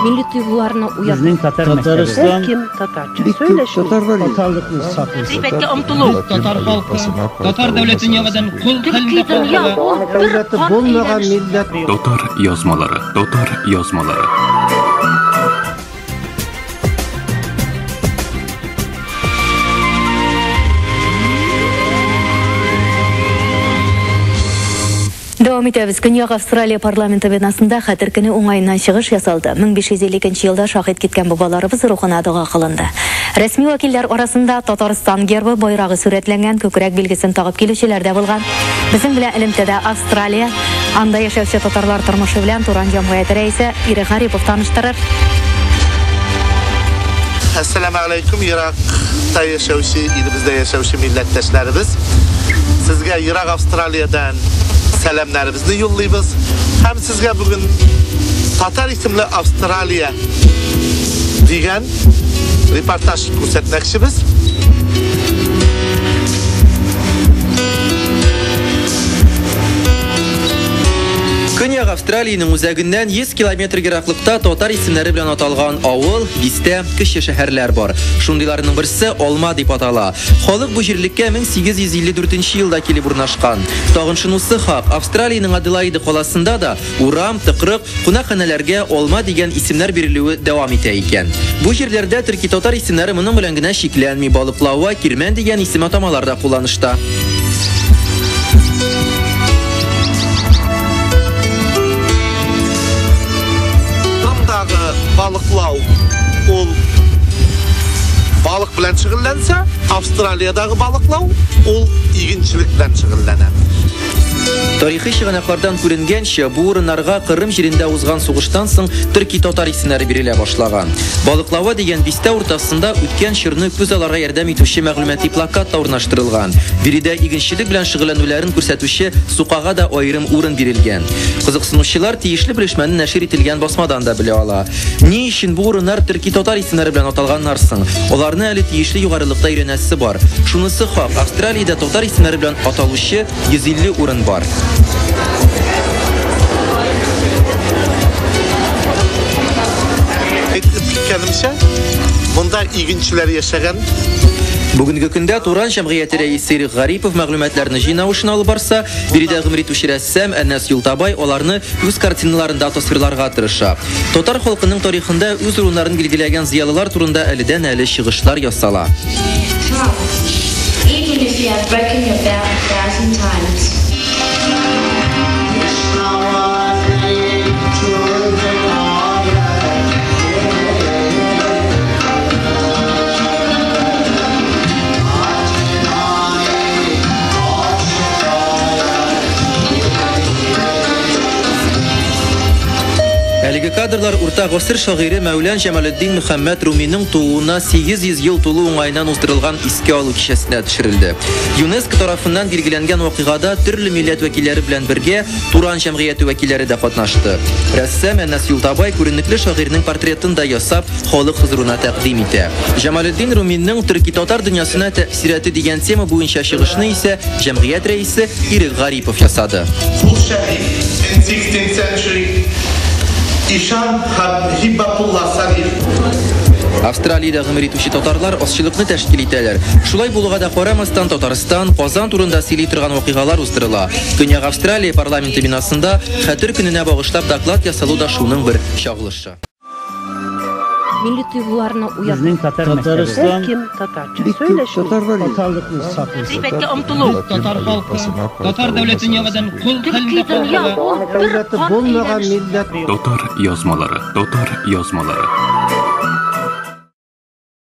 Милли тойгыларны уяту. Безнең татар мәктәбе. Татарстан Кем татарча бик күп сөйләшми? татар бар. Татарлыкны саклыйсы. Гыйбәткә омтылу. Татар халкы татар дәүләтен яңадан кол Төрки хәлендә дөнья калдыруга ул бер Дәүләте кан булмаган әйләнеше. милләт. Татар язмалары, татар язмалары. Дәвам итәбез. Көньяк Австралия парламенты бинасында хәтер көне уңаеннан чыгыш ясалды. 1552 елда шаһит киткән бабаларыбыз рухына дога кылынды. Рәсми вәкилләр арасында Татарстан гербы байрагы сурәтләнгән күкрәк билгесен тагып килүчеләр дә булган. Безнең белән элемтәдә Австралия, анда яшәүче татарлар тормышы белән Туран җәмгыяте рәисе Ирек Гарипов таныштырыр. Әссәламу алейкум, Иракта яшәүче, илебездә яшәүче милләттәшләребез. Сезгә Ирак Австралиядән сәламнәребезне юллыйбыз. Һәм сезгә бүген Татар исемле Австралия дигән репортаж күрсәтмәкчебез. Көньяк Австралиянең үзәгеннән 100 километр ераклыкта татар исемнәре белән аталган авыл, бистә, кече шәһәрләр бар. Шундыйларның берсе Алма дип атала. Халык бу җирлеккә 1854 елда килеп урнашкан. Тагын шунысы хак, Австралиянең Аделаида каласында да урам, тыкрык, кунакханәләргә Алма дигән исемнәр бирелүе дәвам итә икән. Бу җирләрдә төрки татар исемнәре моның белән генә чикләнми, Балыклава, Кирмән дигән исем атамалар да кулланышта. Тамдагы балыклау ул балык белән шөгыльләнсә, Австралиядагы балыклау ул игенчелек белән шөгыльләнә. Тарихи чыганаклардан күренгәнчә, бу урыннарга Кырым җирендә узган сугыштан соң төрки татар исемнәре бирелә башлаган. Балыклава дигән бистә уртасында үткән чорны күз аларга ярдәм итүче мәгълүмати плакат та урнаштырылган. Биредә игенчелек белән шөгыльләнүләрен күрсәтүче сукага да аерым урын бирелгән. Кызыксынучылар тиешле белешмәне нәшир ителгән басмадан да белә ала. Ни өчен бу урыннар төрки татар исемнәре белән аталганнар соң? Аларны әле тиешле югарылыкта өйрәнәсе бар. Шунысы хак, Австралиядә татар исемнәре белән аталучы 150 урын бар. Әйтеп киткәнемчә, монда игенчеләр яшәгән. Бүгенге көндә Туран җәмгыяте рәисе Ирек Гарипов мәгълүматларны җыйнау эшен алып барса, биредә гомер итүче рәссам Әнәс Юлтабай аларны үз картиналарында тасвирларга тырыша. Татар халкының тарихында үз урыннарын билгеләгән зыялылар турында әледән-әле чыгышлар ясала. Even if you have broken your vow 1,000 times. Әлеге кадрлар урта гасыр шагыйре Мәүлән Җамалетдин Мөхәммәд Руминың тууына 800 ел тулу уңаеннан уздырылган искә алу кичәсенә төшерелде. ЮНЕСКО тарафыннан билгеләнгән вакыйгада төрле милләт вәкилләре белән бергә Туран җәмгыяте вәкилләре дә катнашты. Рәссам Әнәс Юлтабай күренекле шагыйрьнең портретын да ясап, халык хозурына тәкъдим итә. Җамалетдин Руминың төрки татар дөньясына тәэсираты дигән тема буенча чыгышны исә җәмгыять рәисе Ирек Гарипов ясады. Кул Шәриф in 16th century, Ишан Хибатулла Салих. Австралиядә гомер итүче татарлар азчылыкны тәшкил итәләр. Шулай булуга да карамастан Татарстан, Казан турында сөйли торган вакыйгалар уздырыла. Көньяк Австралия парламенты бинасында хәтер көненә багышлап доклад ясалу да шуның бер чагылышы. Милли тойгыларны уяту. Безнең татар мәктәбе. Татарстан Кем татарча бик күп сөйләшми? татар бар. Татарлыкны саклыйсы. Гыйбәткә омтылу. Татар халкы татар дәүләтен яңадан кол Төрки хәлендә дөнья калдыруга ул бер Дәүләте кан булмаган әйләнеше. милләт. Татар язмалары, татар язмалары.